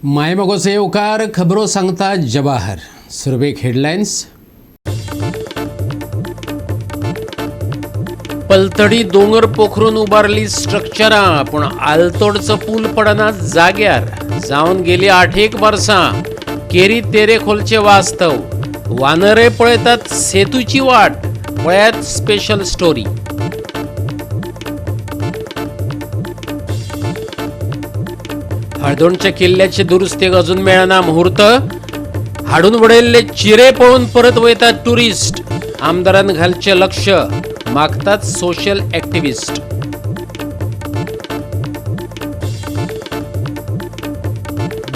मायमोगाचो येवकार खबरो सांगता जवाहर. सुरवेक हेडलायन्स. पलतडी दोंगर पोखरून उबारली स्ट्रक्चरां, पूण आलतोडचो पूल पडना जाग्यार. जावन गेली 8 वर्सां. केरी तेरेखोलचें वास्तव. वानरे पळयतात सेतूची वाट. पळयात स्पेशल स्टोरी. हळदोणच्या किल्ल्याचे दुरुस्तीक अजून मेळना मुहूर्त. हाडून वडयल्ले चिरे पळोवन परत वयतात टुरिस्ट. आमदारान घालचें लक्ष, मागतात सोशल ॲक्टिव्हिस्ट.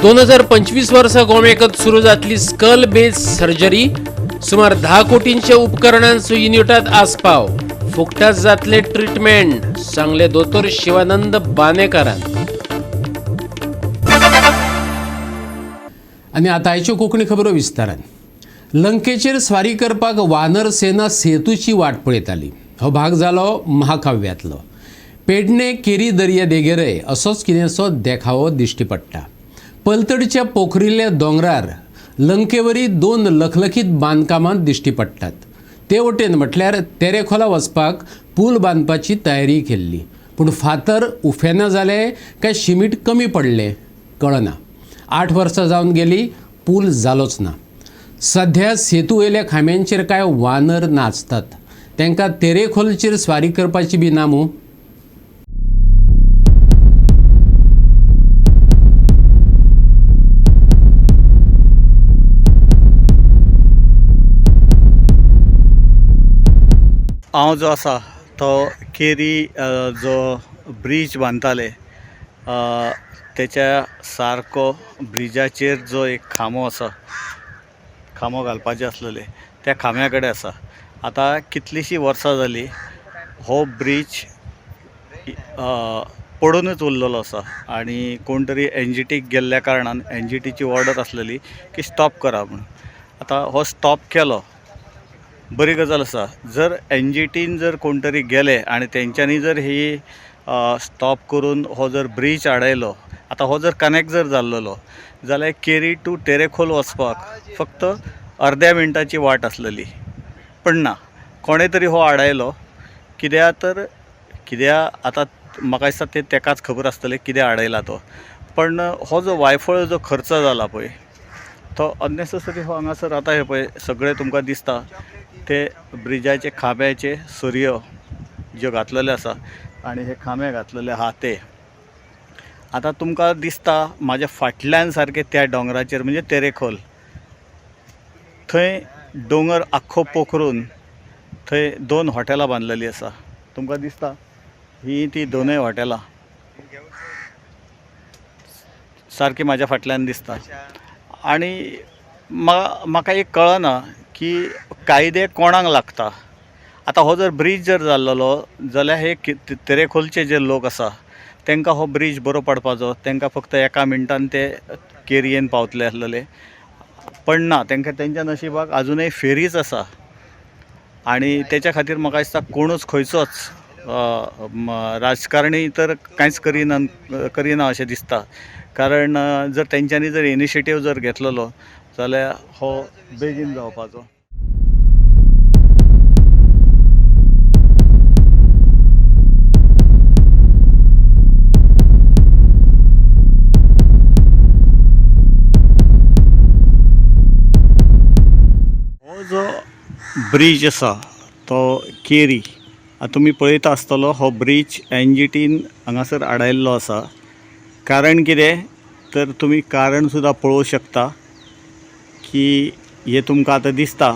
2025 वर्सा गोमेकत सुरू जातली स्कल बेस सर्जरी. सुमार 10 कोटींच्या उपकरणांचो युनिटात आस्पाव. फुकटात जातले ट्रिटमेंट, सांगले दोतोर शिवानंद बानेकारान. आनी आतां आयच्यो कोंकणी खबरो विस्तारान. लंकेचेर स्वारी करपाक वानर सेना सेतूची वाट पळयताली. हो भाग जालो महाकाव्यांतलो. पेडणे केरी दर्या देगेरय असोच कितेंसो देखावो दिश्टी पडटा. पलतडच्या पोखरिल्ल्या दोंगरार लंकेवरी 2 लखलखीत बांदकामां दिश्टी पडटात. ते वटेन म्हटल्यार तेरेखोला वचपाक पूल बांदपाची तयारी केल्ली, पूण फातर उफेना जाले काय शिमीट कमी पडलें कळना. 8 वर्सां जावन गेली, पूल जालोच ना. सध्या सेतू वयल्या खांब्यांचेर कांय वानर नाचतात. तांकां तेरेखोलचेर स्वारी करपाची बी ना मूं. हांव जो आसा तो केरी जो ब्रीज बांदताले तेच्या सारको ब्रिजाचेर जो एक खांबो आसा, खांबो घालपाचे आसलेले त्या खांब्या कडेन आसा. आतां कितलींशीं वर्सां जालीं हो ब्रीज पडूनच उरलेलो आसा आनी कोण तरी एन जी टीक गेल्ल्या कारणान एन जी टीची ऑर्डर आसलेली की स्टॉप करा म्हूण. आतां हो स्टॉप केलो, बरी गजाल आसा. जर एन जी टीन जर कोण तरी गेले आनी तेंच्यांनी जर ही स्टॉप करून हो जर ब्रीज आडयलो, आतां हो जर कनेक्ट जर जाल्लो जाल्यार केरी टू तेरेखोल वचपाक फक्त अर्द्या मिनटाची वाट आसलेली. पण ना, कोणें तरी हो आडायलो. कित्याक तर कित्याक आतां म्हाका दिसता तें तेकाच खबर आसतलें कित्याक आडयला तो. पण हो जो वायफळ जो खर्च जाला पळय तो अननेसेसरी. हो हांगासर आतां हें पळय सगळें तुमकां दिसता ते ब्रिजाचे खांब्याचे सरयो ज्यो घातलेले आसा आनी हे खांबे घातलेले आहा ते आतां तुमकां दिसता म्हाज्या फाटल्यान सारकें त्या दोंगराचेर म्हणजे तेरेखोल थंय दोंगर आख्खो पोखरून थंय 2 हॉटेलां बांदलेलीं आसा. तुमकां दिसता ही ती 2 हॉटेलां सारकी म्हाज्या फाटल्यान दिसता. आनी म्हाका एक कळना की कायदे कोणाक लागता. आतां हो जर ब्रीज जर जाल्लो जाल्यार हे तेरेखोलचे जे लोक आसा तांकां हो ब्रीज बरो पडपाचो, तांकां फक्त एका मिनटान ते केरयेन पावतले आसलेले. पण ना, तांकां तेंच्या नशिबाक आजुनय फेरीच आसा. आनी तेच्या खातीर म्हाका दिसता कोणूच खंयचोच राजकारणी तर कांयच करिना अशें दिसता. कारण जर तेंच्यांनी जर इनिशिएटीव जर घेतलेलो जाल्यार हो बेगीन जावपाचो. हो जो ब्रीज आसा तो केरी, आतां तुमी पळयता आसतलो हो ब्रीज एन जी टीन हांगासर आडायल्लो आसा. कारण कितें तर तुमी कारण सुद्दां पळोवंक शकता की हें तुमकां आतां दिसता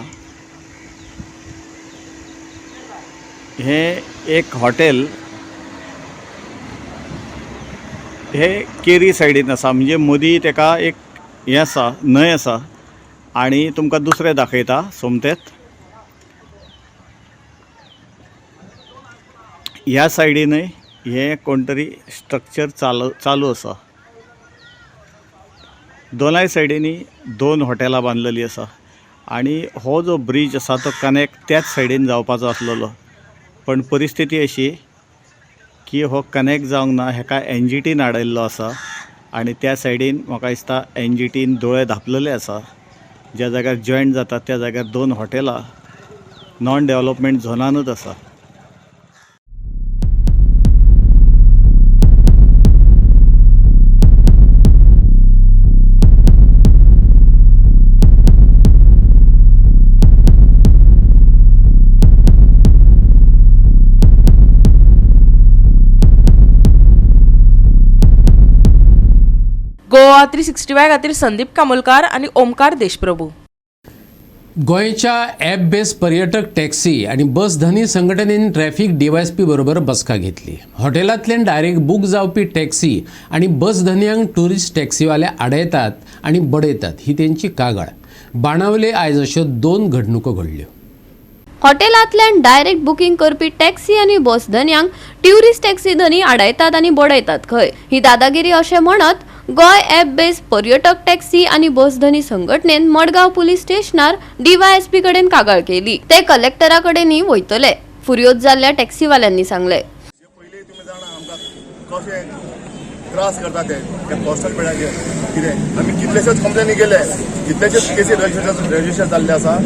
हें एक हॉटेल हे केरी सायडीन आसा. म्हणजे मदीं तेका एक हें आसा, न्हंय आसा. आनी तुमकां दुसरें दाखयता सोमतेंच ह्या सायडीनय हें कोण तरी स्ट्रक्चर चालू आसा. दोनाय सायडींनी 2 हॉटेलां बांदलेलीं आसा आनी हो जो ब्रीज आसा तो कनेक्ट त्याच सायडीन जावपाचो आसलेलो. पण परिस्थिती अशी की हो कनेक्ट जावंक ना. हेका एन जी टीन आडयल्लो आसा. आनी त्या सायडीन म्हाका दिसता एन जी टीन दोळे धांपलेले आसा. ज्या जाग्यार जॉयंट जाता त्या जाग्यार दोन हॉटेलां नॉन डेवलपमेंट झोनानूच आसा. गोवा 365 खातीर संदीप कामोलकार आनी ओमकार देशप्रभू. गोंयच्या ॲप बेस पर्यटक टॅक्सी आनी बस धनी संघटनेन ट्रॅफिक डीवायएसपी बरोबर बसका घेतली. हॉटेलांतल्यान डायरेक्ट बूक जावपी टॅक्सी आनी बस धनयांक ट्युरिस्ट टॅक्सीवाले आडयतात आनी बडयतात ही तेंची कागाळ. बाणावले आयज अश्यो दोन घडणुको घडल्यो. हॉटेलांतल्यान डायरेक्ट बुकींग करपी टॅक्सी आनी बस धनयांक ट्युरिस्ट टॅक्सी धनी आडायतात आनी बडयतात खंय. ही दादागिरी अशें म्हणत गोंय ॲप बेस पर्यटक टॅक्सी आनी बस धनी संघटनेन मडगांव पुलीस स्टेशनार डीवायएसपी कडेन कागाळ केली. ते कलेक्टरा कडेनय वयतले, फुर्योज जाल्ल्या टॅक्सीवाल्यांनी सांगले. पयलीं तुमी जाणा आमकां कशें त्रास करता ते ते कोस्टल पेडाचेर कितें आमी कितलेशेच कंप्लेनी केले, कितलेशेच केसी रजिस्टर जाल्ले आसा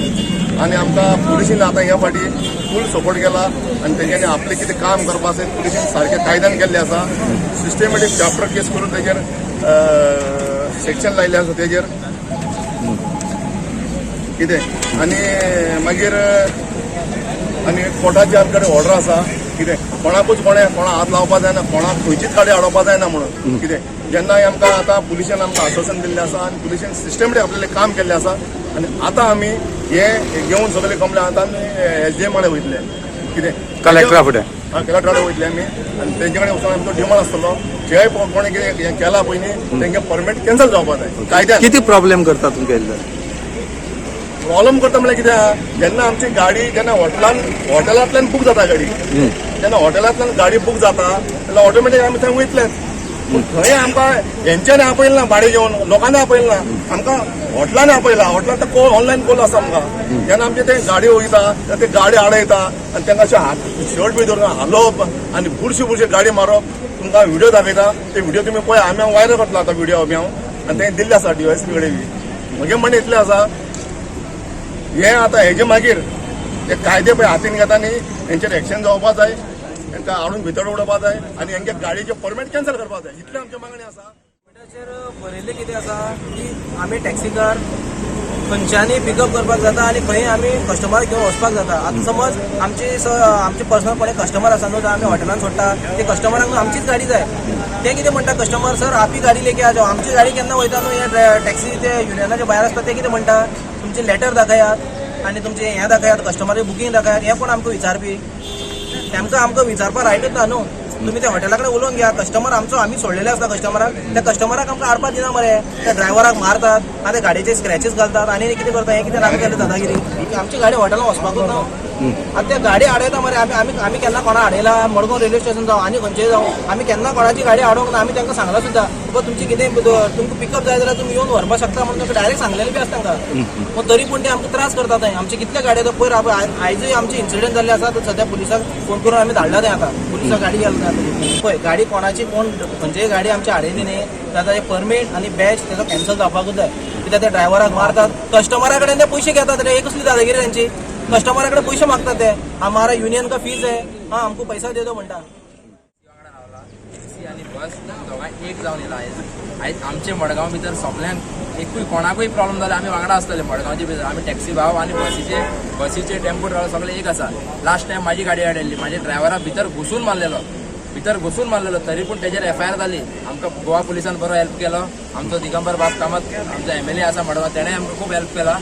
आनी आमकां पुलिशीन आतां ह्या फावटी फूल सपोर्ट केला आनी तेंच्यांनी आपलें कितें काम करपा आसा पुलिशीन सारकें कायद्यान केल्लें आसा. सिस्टमॅटीक चॅप्टर केस करून तेजेर सेक्शन लायिल्लें आसा तेजेर कितें आनी मागीर आनी कोर्टाची आमचे कडेन ऑर्डर आसा कितें कोणाकूच कोणें कोणा हात लावपा जायना, कोणाक खंयचीच गाडी आडोवपा जायना म्हणून कितें जेन्ना आमकां आतां पुलिशेन आमकां आश्वासन दिल्लें आसा आनी पुलिशेन सिस्टमॅटीक आपलें काम केल्लें आसा आनी आतां आमी हे घेवन सगळे कंप्लेन आतां आमी एस डी एम कडेन वयतले कितें कलेक्टरा फुडें. हा, कलेक्टरा कडेन वयतले आमी आनी तेंचे कडेन वचून आमचो डिमांड आसतलो जे कोणें कितें हें केलां पयलीं तेंगे परमिट कॅन्सल जावपा जाय कायद्यान. किती प्रॉब्लेम करता तुमकां इल्लो? प्रॉब्लम करता म्हणल्यार कितें आहा, जेन्ना आमची गाडी जेन्ना हॉटेलान हॉटेलांतल्यान बूक जाता गाडी, जेन्ना हॉटेलांतल्यान गाडी बूक जाता जाल्यार ऑटोमॅटीक आमी थंय वयतलेच. पूण थंय आमकां हेंच्यांनी आपयलें ना, भाडें घेवन लोकांनी आपयलें ना, आमकां हॉटेलांनी आपयला. हॉटेलांत कॉल ऑनलायन कॉल आसा आमकां. जेन्ना आमचे ते गाडी वयता तेन्ना ते गाडी आडयता आनी तांकां अशें हात शर्ट बी धरून हालोवप आनी बुरशी बुरशी गाडी मारप. तुमकां व्हिडियो दाखयता, ते व्हिडियो तुमी पळय, आमी व्हायरल करतलो आतां व्हिडियो आमी हांव आनी तें दिल्ले आसा डीवायएसपी कडेन बी. म्हगें म्हणणें इतलें आसा, हे आतां हेजे मागीर ते कायदे पळय हातीन घेता न्ही, हेंचेर एक्शन जावपा जाय, तांकां हाडून भितर उडोवपा जाय आनी हेंचे गाडयेचे परमिट कॅन्सल करपा जाय, इतलें आमची मागणी आसा. चेर बरयल्लें कितें आसा की आमी टॅक्सीकार खंयच्यानय पिकअप करपाक जाता आनी खंय आमी कस्टमर घेवन वचपाक जाता. आतां समज आमची आमचे पर्सनल कोणी कस्टमर आसा न्हू, आमी हॉटेलान सोडटा ते कस्टमरांक न्हू आमचीच गाडी जाय. ते कितें म्हणटा कस्टमर, सर आपी गाडी लेके आ जाओ. आमची गाडी केन्ना वयता न्हू हे टॅक्सी ते युनियनाच्या भायर आसता. ते कितें म्हणटा, तुमचें लेटर दाखयात आनी तुमचें हें दाखयात, कस्टमराचें बुकींग दाखयात. हें कोण आमकां विचारपी? तांकां आमकां विचारपाक रायटूच ना न्हू. तुमी त्या हॉटेला कडेन उलोवन घ्या. कस्टमर आमचो आमी सोडलेले आसता कस्टमराक, त्या कस्टमराक आमकां हाडपाक दिना मरे. त्या ड्रायव्हराक मारतात आनी त्या गाडयेचे स्क्रॅचीस घालतात आनी कितें करता. हें कितें नाका केलें दादागिरी. आमची गाडी हॉटेलान वचपाकूच ना. आतां त्या गाडी आडयता मरे. आमी आमी आमी केन्ना कोणा आडयला? मडगांव रेल्वे स्टेशन जावं आनी खंयचेय जावं, आमी केन्ना कोणाची गाडी आडोवंक ना. आमी तांकां सांगलां सुद्दां, बाबा तुमची कितें तुमकां पिकअप जाय जाल्यार तुमी येवन व्हरपाक शकता म्हणून तांकां डायरेक्ट सांगलेलें बी आसा तांकां. पूण तरी पूण ते आमकां त्रास करतात. थंय आमचे कितले गाडयो आतां पयर आयजूय आमचे इन्सिडंट जाल्ले आसा. तर सद्या पुलिसाक फोन करून आमी धाडला थंय. आतां पुलिसाक गाडी गेला थंय. पळय गाडी कोणाची कोण खंयचीय गाडी आमची आडयली न्ही जाल्यार ताजें परमीट आनी बॅच तेजो कॅन्सल जावपाकूच जाय. कित्याक त्या ड्रायव्हराक मारतात, कस्टमरा कडेन ते पयशे घेतात रे. हे कसली दादागिरी तांची? कस्टमरा कडेन पयशे मागतात ते. हमारा युनियन का फीज है, हा आमको पैसा दे दो म्हणटा. टॅक्सी आनी बस दोगांय एक जावन येयला आयज. आयज आमचे मडगांव भितर सगल्यांक एकूय कोणाकूय प्रॉब्लम जाल्यार आमी वांगडा आसतले. मडगांवचे भितर आमी टॅक्सी भाव आनी बसीचे टेम्पो ड्रायव्हर सगळे एक आसा. लास्ट टायम म्हाजी गाडी आडयल्ली, म्हाज्या ड्रायव्हरा भितर घुसून मारलेलो, भितर घुसून मारलेलो, तरी पूण तेजेर एफआयआर जाली. आमकां गोवा पुलिसान बरो हेल्प केलो. आमचो दिगंबर बाब कामत आमचो एमएलए आसा मडगांव, तेणें आमकां खूब हेल्प केला.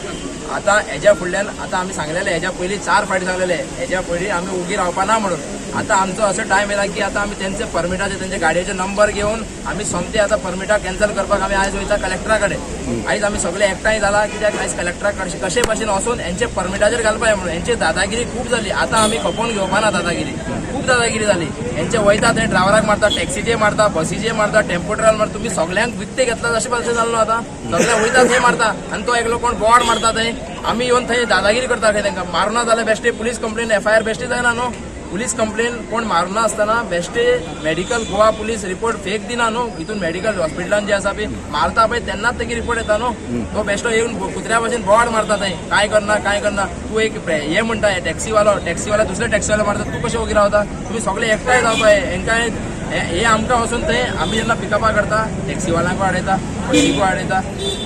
आतां हेज्या फुडल्यान आतां आमी सांगलेले, हेज्या पयलीं 4 फावटी सांगलेले, हेज्या पयलीं आमी उगी रावपा ना म्हणून. आतां आमचो असो टायम येयला की आतां आमी तेंचे परमिटाचे तेंचे गाडयेचे नंबर घेवन आमी सोमते आतां परमिटां कॅन्सल करपाक आमी आयज वयता कलेक्टरा कडेन. आयज आमी सगळे एकठांय जाला कित्याक आयज कलेक्टरा कडेन कशे भाशेन वचून हेंचे परमिटाचेर घालपा जाय म्हणून. हेंची दादागिरी खूब जाली, आतां आमी खपोवन घेवपा ना. दादागिरी खूब दादागिरी जाली हेंचे. वयता थंय ड्रायव्हराक मारता, टॅक्सीचे मारता, बसीचे मारता, टेम्पो ट्रॅव्हल मारता. तुमी सगळ्यांक विकते घेतला अशें भाशेन जालो न्हू. आतां सगळे वयता थंय मारता आनी तो एकलो कोण बोर्ड मारता थंय. आमी येवन थंय दादागिरी करता खंय. तांकां मारुना जाल्यार बेश्टे पुलीस कंप्लेन एफआयआर बेश्टी जायना न्हू. पुलीस कंप्लेन कोण मारुना आसतना बेश्टे medical Goa police report fake दिना न्हू. हितून मेडिकल हॉस्पिटलान जे आसा पळय मारता पळय तेन्नाच तेगे रिपोर्ट येता न्हू. तो बेश्टो येवन कुत्र्या भशेन बोवाळ मारता थंय, काय करना काय करना. तूं एक हे म्हणटा टॅक्सीवालो, टॅक्सीवाला दुसरे टॅक्सीवालो मारता, तूं कशें ओगी रावता? तुमी सगळे एकठांय जावपा. हेंकां हे आमकां वचून थंय आमी जेन्ना पिकअपां करता टॅक्सीवाल्यांक वाडयता, बसीक वाडयता.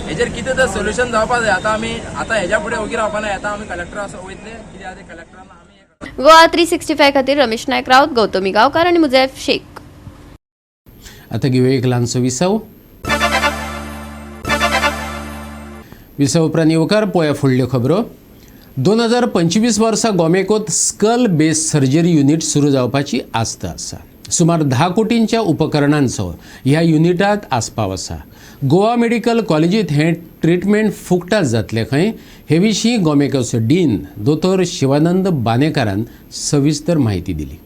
हेजेर कितें तर सोल्युशन जावपा जाय. आतां आमी आतां हेज्या फुडें ओगी रावपा ना. आतां आमी कलेक्टर असो वयतले कितें आहा तें कलेक्टरान आमी. गोवा 365 खातीर रमेश नायक राऊत, गौतमी गांवकार आनी मुजैफ शेख. आतां घेवया एक ल्हानसो विसव. विसव उपरांत येवकार. पळोवया फुडल्यो खबरो. 2025 वर्सा गोमेकोत स्कल बेस सर्जरी युनीट सुरू जावपाची आस्त आसा. सुमार 10 कोटींच्या उपकरणांचो ह्या युनिटांत आस्पाव आसा. गोवा मेडिकल कॉलेजींत हें ट्रिटमेंट फुकटात जातलें खंय. हे विशीं गोमेकोचो डीन दोतोर शिवानंद बानेकारान सविस्तर म्हायती दिली.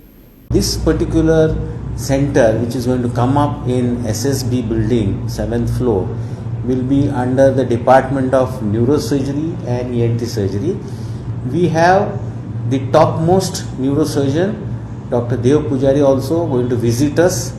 This particular center, which is going to come up in SSB building, seventh floor, will be under the Department of Neurosurgery and ENT Surgery. We have the topmost neurosurgeon, Dr. Dev Pujari, also going to visit us.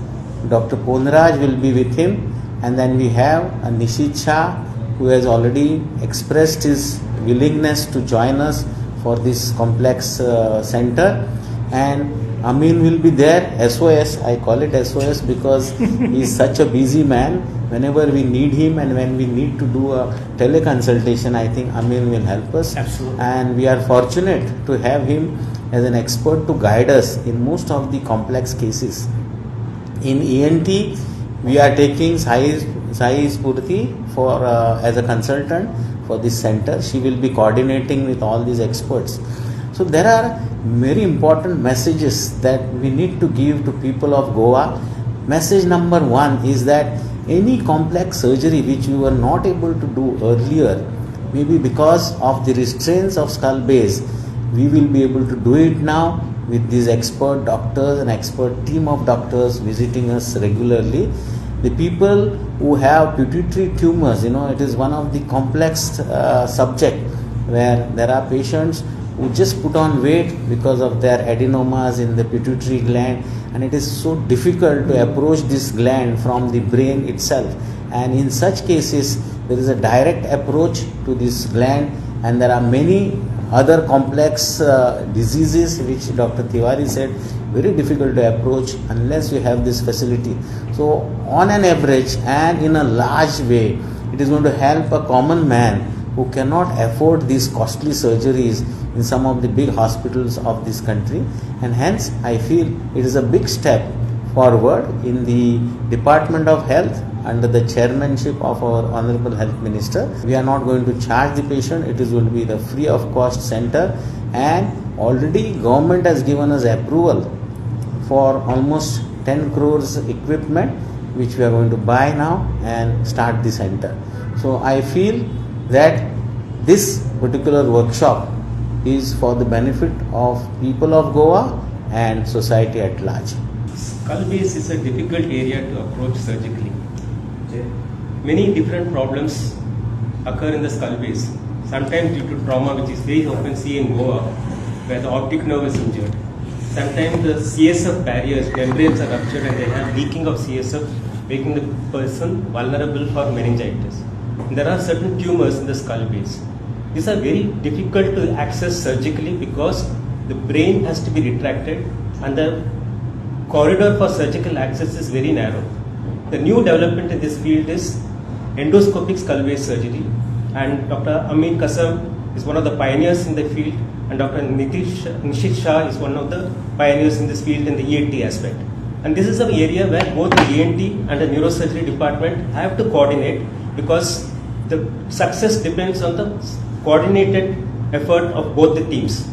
Dr. Ponraj will be with him, and then we have a Nishit Shah, who has already expressed his willingness to join us for this complex center, and Amin will be there. SOS, I call it SOS because he is such a busy man. Whenever we need him and when we need to do a teleconsultation, I think Amin will help us. Absolutely. And we are fortunate to have him as an expert to guide us in most of the complex cases. In ENT, we are taking Sai Spurti for as a consultant for this center. She will be coordinating with all these experts. So there are very important messages that we need to give to people of Goa. Message number one is that any complex surgery which you were not able to do earlier, maybe because of the restraints of skull base, we will be able to do it now with these expert doctors and expert team of doctors visiting us regularly. The people who have pituitary tumors, it is one of the complex subject where there are patients who just put on weight because of their adenomas in the pituitary gland, and it is so difficult to approach this gland from the brain itself. And in such cases, there is a direct approach to this gland, and there are many other complex diseases which Dr. Tiwari said very difficult to approach unless you have this facility. So on an average and in a large way, it is going to help a common man who cannot afford these costly surgeries in some of the big hospitals of this country, and hence I feel it is a big step forward in the Department of Health under the chairmanship of our Honorable Health Minister. We are not going to charge the patient, it is going to be the free of cost center, and already government has given us approval for almost 10 crores equipment which we are going to buy now and start the center. So I feel that this particular workshop is for the benefit of people of Goa and society at large. Skull base is a difficult area to approach surgically. Many different problems occur in the skull base, sometimes due to trauma, which is very often seen in Goa, where the optic nerve is injured. Sometimes the CSF barriers, membranes are ruptured and they have leaking of CSF, making the person vulnerable for meningitis. And there are certain tumors in the skull base. These are very difficult to access surgically because the brain has to be retracted and the corridor for surgical access is very narrow. The new development in this field is endoscopic skull base surgery, and Dr. Amin Kasam is one of the pioneers in the field, and Dr. Nishit Shah is one of the pioneers in this field in the ENT aspect. And this is an area where both the ENT and the neurosurgery department have to coordinate, because the success depends on the coordinated effort of both the teams.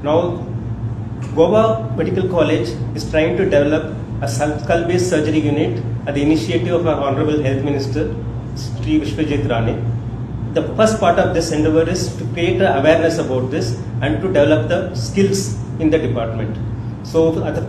Now, Goa Medical College is trying to develop a skull-based surgery unit at the initiative of our Honorable Health Minister, Sri Vishwajit Rane. The first part of this endeavor is to create an awareness about this and to develop the skills in the department. So at the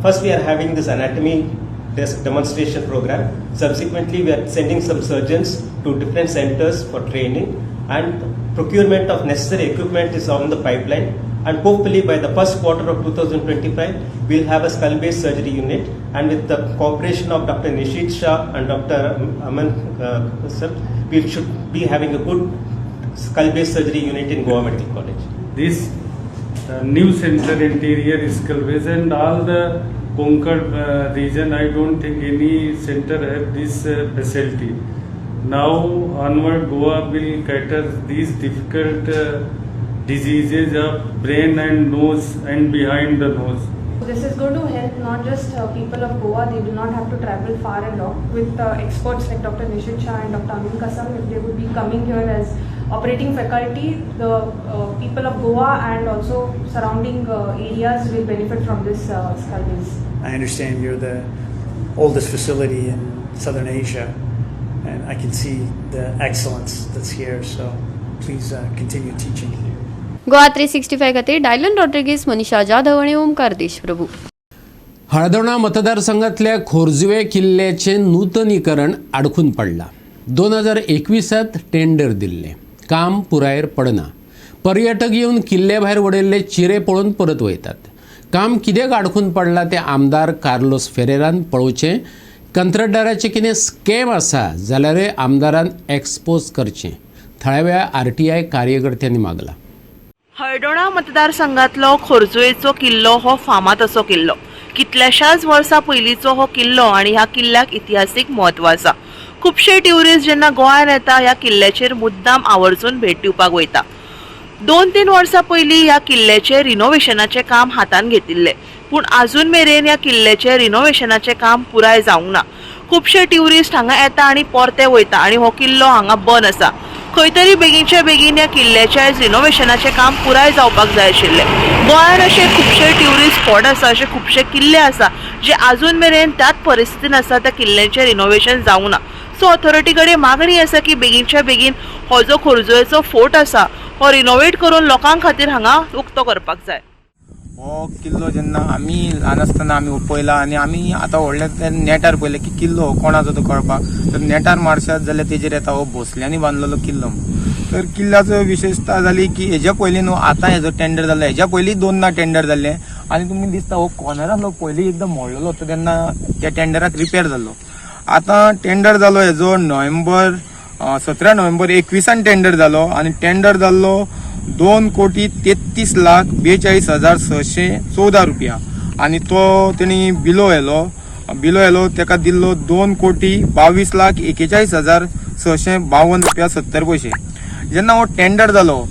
first we are having this anatomy demonstration program. Subsequently, we are sending some surgeons to different centers for training, and procurement of necessary equipment is on the pipeline. And hopefully by the first quarter of 2025, we'll have a skull base surgery unit. And with the cooperation of Dr. Nishit Shah and Dr. Aman Kasab, we should be having a good skull base surgery unit in Goa Medical College. This new center interior skull base and all the Konkan region, I don't think any center have this facility. Now onward, Goa will cater these difficult diseases of brain and nose and behind the nose. This is going to help not just people of Goa, they will not have to travel far and long. With experts like Dr. Nishit Shah and Dr. Amin Kasam, if they would be coming here as operating faculty, the people of Goa and also surrounding areas will benefit from this skull base. I understand you're the oldest facility in Southern Asia, and I can see the excellence that's here, so please continue teaching. Goa 365 खातीर Dylan Rodrigues, मनीषा जाधव आनी ओमकार देशप्रभू. हळदोणा मतदारसंघातल्या खोर्जुवे किल्ल्याचें नूतनीकरण आडखून पडलां. 2021त tender दिल्लें, काम पुरायेर पडना. पर्यटक येवन किल्ल्या भायर उडयल्ले चिरे पळोवन परत वयतात. काम कित्याक आडखून पडलां तें आमदार कार्लोस फेरेरान पळोवचें. कंत्राटदाराचें कितें स्कॅम आसा जाल्यारय आमदारान एक्सपोज करचें, थळाव्या आरटीआय कार्यकर्त्यांनी मागलां. हळदोणा मतदारसंघातलो खोर्जुवेचो किल्लो हो फामाद असो किल्लो. कितल्याशाच वर्सां पयलींचो हो किल्लो आनी ह्या किल्ल्याक इतिहासीक म्हत्व आसा. खुबशे ट्युरिस्ट जेन्ना गोंयांत येता, ह्या किल्ल्याचेर मुद्दाम आवर्जून भेट दिवपाक वयता. 2-3 वर्सां पयलीं ह्या किल्ल्याचें रिनोवेशनाचें काम हातान घेतिल्लें, पूण आजून मेरेन ह्या किल्ल्याचें रिनोवेशनाचें काम पुराय जावंक ना. खुबशे ट्युरिस्ट हांगा येता आनी परते वयता आनी हो किल्लो हांगा बंद आसा. खंय तरी बेगीनच्या बेगीन ह्या किल्ल्याचें आयज रिनोवेशनाचें काम पुराय जावपाक जाय आशिल्लें. गोंयांत अशे खुबशे ट्युरिस्ट स्पॉट आसा, अशे खुबशे किल्ले आसा जे आजून मेरेन त्याच परिस्थितीन आसा, त्या किल्ल्यांचें रिनोवेशन जावंक ना. सो ऑथॉरिटी कडेन मागणी आसा की बेगीनच्या बेगीन हो जो खोर्जुवेचो फोर्ट आसा हो रिनोवेट करून लोकां खातीर हांगा उक्तो करपाक जाय. हो किल्लो जेन्ना आमी ल्हान आसतना आमी पळयला आनी आमी आतां व्हडले ते नेटार पळयले की किल्लो हो कोणाचो तो कळपाक, तर नेटार मारशात जाल्यार तेजेर येता हो भोसल्यांनी बांदलेलो किल्लो. तर किल्ल्याचो विशेषता जाली की हेज्या पयलीं न्हू आतां हेजो टेंडर जाल्लो, हेज्या पयलीं दोनदा टेंडर जाल्ले आनी तुमी दिसता हो कॉर्नर आसलो पयलीं एकदम मोडलेलो, तो तेन्ना त्या टेंडराक रिपेर जाल्लो. आतां टेंडर जालो हेजो नोव्हेंबर 17 नोव्हेंबर 21 टेंडर जालो आनी टेंडर जाल्लो 2,33,42,614 रुपया आनी तो तेणी बिलो येलो तेका दिल्लो 2,22,41,652 रुपया 70 पयशे. जेन्ना हो टेंडर जालो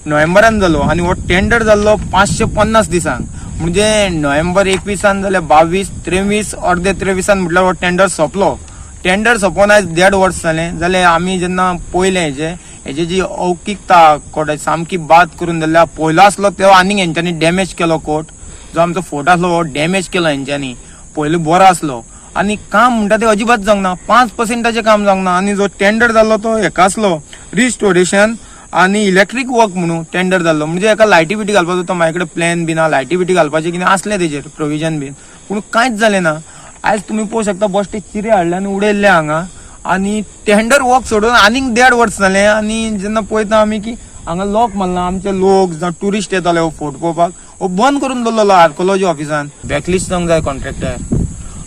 नोव्हेंबरान जालो आनी हो टेंडर जाल्लो 550 दिसांक, म्हणजे नोव्हेंबर 21 जाल्यार 22, 23, अर्दे 23 म्हटल्यार हो टेंडर सोंपलो. टेंडर सोंपोन आयज देड वर्स जालें. जाल्यार आमी जेन्ना पळयलें हेजे जी अवकिकता कोर्टाची सामकी बाद करून जाल्यार पयलो आसलो तो आनीक हेंच्यांनी डॅमेज केलो. कोर्ट जो आमचो फोर्ट आसलो हो डॅमेज केलो हेंच्यांनी. पयलीं बरो आसलो आनी काम म्हणटा तें अजिबात जावंक ना, 5%चें काम जावंक ना. आनी जो टेंडर जाल्लो तो हेका आसलो रिस्टोरेशन आनी इलेक्ट्रीक वर्क म्हणून टेंडर जाल्लो, म्हणजे एका लायटी बिटी घालपाचो. तो म्हाजे कडेन प्लॅन बी ना, लायटी बिटी घालपाचें कितें आसलें तेजेर प्रोविजन बीन, पूण कांयच जालें ना. आयज तुमी पळोवंक शकता बश्टे चिरे हाडले आनी उडयल्ले हांगा आनी टेंडर वर्क सोडून आनीक देड वर्स जालें. आनी जेन्ना पळयता आमी की हांगा लॉक मारला, आमचे लोक जावं ट्युरिस्ट येताले हो फोर्ट पळोवपाक, हो बंद करून दवरलेलो आर्कोलॉजी ऑफिसान. बॅकलिस्ट जावंक जाय कॉन्ट्रॅक्टर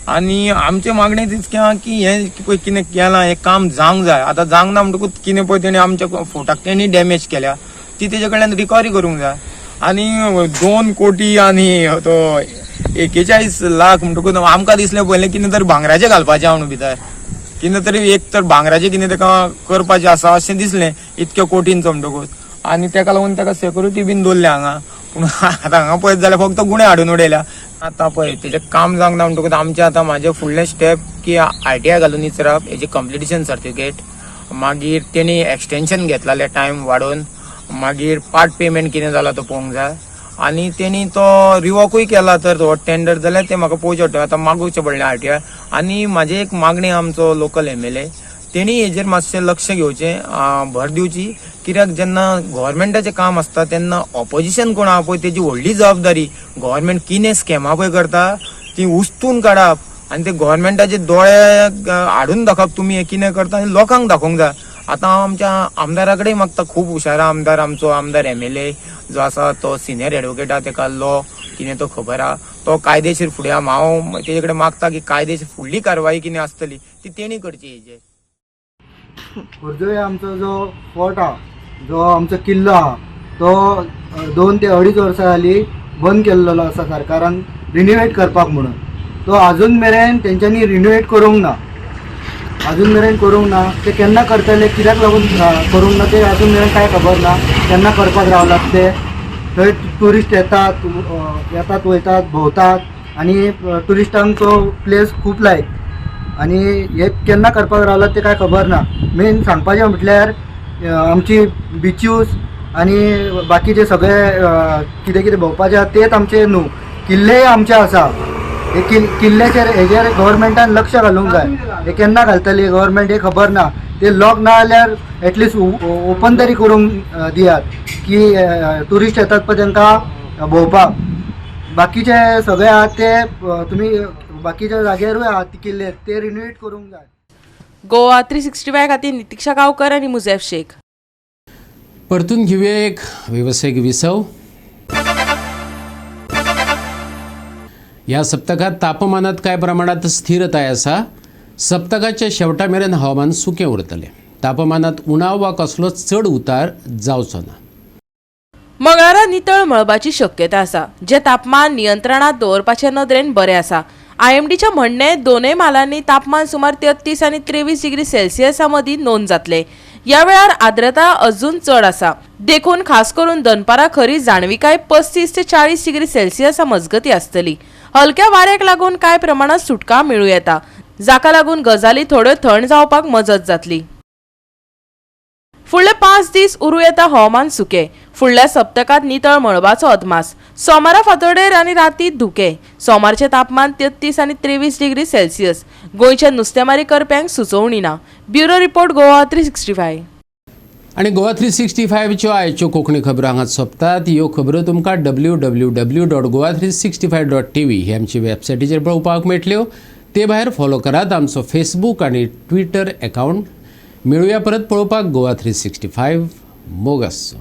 आनी आमचे मागणें तीच की की हें पळय कितें केलां हें काम जावंक जाय. आतां जावंक ना म्हणटकूच कितें पळय तेणी आमच्या फोर्टाक तेणी डॅमेज केल्या, ती तेजे कडल्यान रिकवरी करूंक जाय. आनी 2 कोटी आनी तो 41 लाख म्हणटकूच आमकां दिसलें पयलें कितें तरी भांगराचें घालपाचें म्हणून भितर, कितें तरी एक तर भांगराचें कितें ताका करपाचें आसा अशें दिसलें इतक्या कोटींचो म्हणटकूच. आनी तेका लागून ताका सेक्युरिटी बीन दवरल्या हांगा, पूण आतां हांगा पळयत जाल्यार फक्त गुणे हाडून उडयल्या. आतां पळय तेजें काम जावंक ना म्हणटकूच आमचें आतां म्हाजें फुडलें स्टेप की आरटीआय घालून विचारप हेजी कंप्लिशन सर्टिफिकेट, मागीर तेणी एक्सटेंशन घेतलेलें टायम वाडोवन, मागीर पार्ट पेमेंट कितें जाला तो पळोवंक जाय आनी तेणी तो रिवॉकूय केला तर तो टेंडर जाल्यार तें म्हाका पळोवचें पडटा. आतां मागोवचें पडलें आरटीआय. आनी म्हाजें एक मागणें, आमचो लोकल एमएलए तेणी हेजेर मातशें लक्ष घेवचें, भर दिवची, कित्याक जेन्ना गव्हर्मेंटाचें काम आसता तेन्ना ऑपोजिशन कोण आहा पळय तेजी व्हडली जबाबदारी. गव्हर्मेंट कितें स्कॅमां पळय करता ती उस्तून काडप आनी ते गव्हर्मेंटाचे दोळे हाडून दाखोवप, तुमी हें कितें करता आनी लोकांक दाखोवंक जाय. आतां हांव आमच्या आमदारा कडेन मागता, खूब हुशार आमदार आमचो, आमदार एमएलए जो आसा तो सिनियर एडवोकेट आहा, तेका लॉ कितें तो खबर आहा, तो कायदेशीर फुडें आहा. हांव तेजे कडेन मागता की कायदेशीर फुडली कारवाई कितें आसतली ती तेणी करची हेजेर. खोर्जुंवें आमचो जो फोर्ट आहा, जो आमचो किल्लो आहा, तो 2 ते अडीच वर्सां जाली बंद केल्लो आसा सरकारान रिनोवेट करपाक म्हणून. तो अजून मेरेन तेंच्यांनी रिनोवेट करूंक ना, अजून मेरेन करूंक ना. ते केन्ना करतले, कित्याक लागून करूंक ना ते अजून मेरेन कांय खबर ना. केन्ना करपाक रावलात ते? थंय ट्युरिस्ट येतात, येतात, वयतात, भोंवतात आनी ट्युरिस्टांक तो प्लेस खूब लायक आनी हे केन्ना करपाक रावलात ते कांय खबर ना. मेन सांगपाचें म्हटल्यार आमची बिच्यूस आनी बाकीचे सगळे कितें कितें भोंवपाचें आहा तेच आमचे न्हू, किल्लेय आमचे आसा. हे किल्ल्याचेर हेजेर गव्हर्मेंटान लक्ष घालूंक जाय. हे केन्ना घालतली गव्हर्मेंट हे खबर ना. ते लॉक ना जाल्यार एटलिस्ट ओपन तरी करूंक दियात की ट्युरिस्ट येतात पळय तांकां भोंवपाक. बाकीचे सगळे आहात ते तुमी बाकीच्या जाग्यारूय आहात ते किल्ले, ते रिनोवेट करूंक जाय. गोवा 365 खातीर नितिक्षा गांवकर आनी मुझेफ शेख. परतून घेऊया एक वेवसायिक विसव. ह्या सप्तकात तापमानात कांय प्रमाणात स्थिरताय आसा. सप्तकाच्या शेवटा मेरेन हवामान सुकें उरतलें. तापमानात उणाव वा कसलोच चड उतार जावचो ना. मंगळारा नितळ मळबाची शक्यता आसा, जें तापमान नियंत्रणात दवरपाचे नदरेन बरें आसा. आयएमडीच्या म्हणणें, दोनूय म्हालांनी तापमान सुमार 33 आनी 23 डिग्री सेल्सियसा मदीं नोंद जातले. ह्या वेळार आर्द्रता अजून चड आसा, देखून खास करून दनपारां खरी जाणविकाय 35 ते 40 डिग्री सेल्सियसा मजगती आसतली. हलक्या वाऱ्याक लागून कांय प्रमाणात सुटका मेळूं येता, जाका लागून गजाली थोड्यो थंड जावपाक मजत जातली. फुडले 5 दीस उरूं येता हवामान सुकें. फुडल्या सप्तकात नितळ मळबाचो अदमास. सोमारा फांतोडेर आनी राती धुकें. सोमारचें तापमान 33 आनी 23 डिग्री सेल्सियस. गोंयच्या नुस्तेमारी करप्यांक सुचोवणी ना. Bureau report, Goa 365. आनी गोवा 365च्यो आयच्यो कोंकणी खबरो हांगा सोंपतात. ह्यो खबरो तुमकां www.goa365.tv ही आमची वेबसायटीचेर पळोवपाक मेळटल्यो. ते भायर फॉलो करात आमचो फेसबूक आनी ट्विटर एकावंट. मेळुया परत पळोवपाक गोवा 365. मोग आसचो.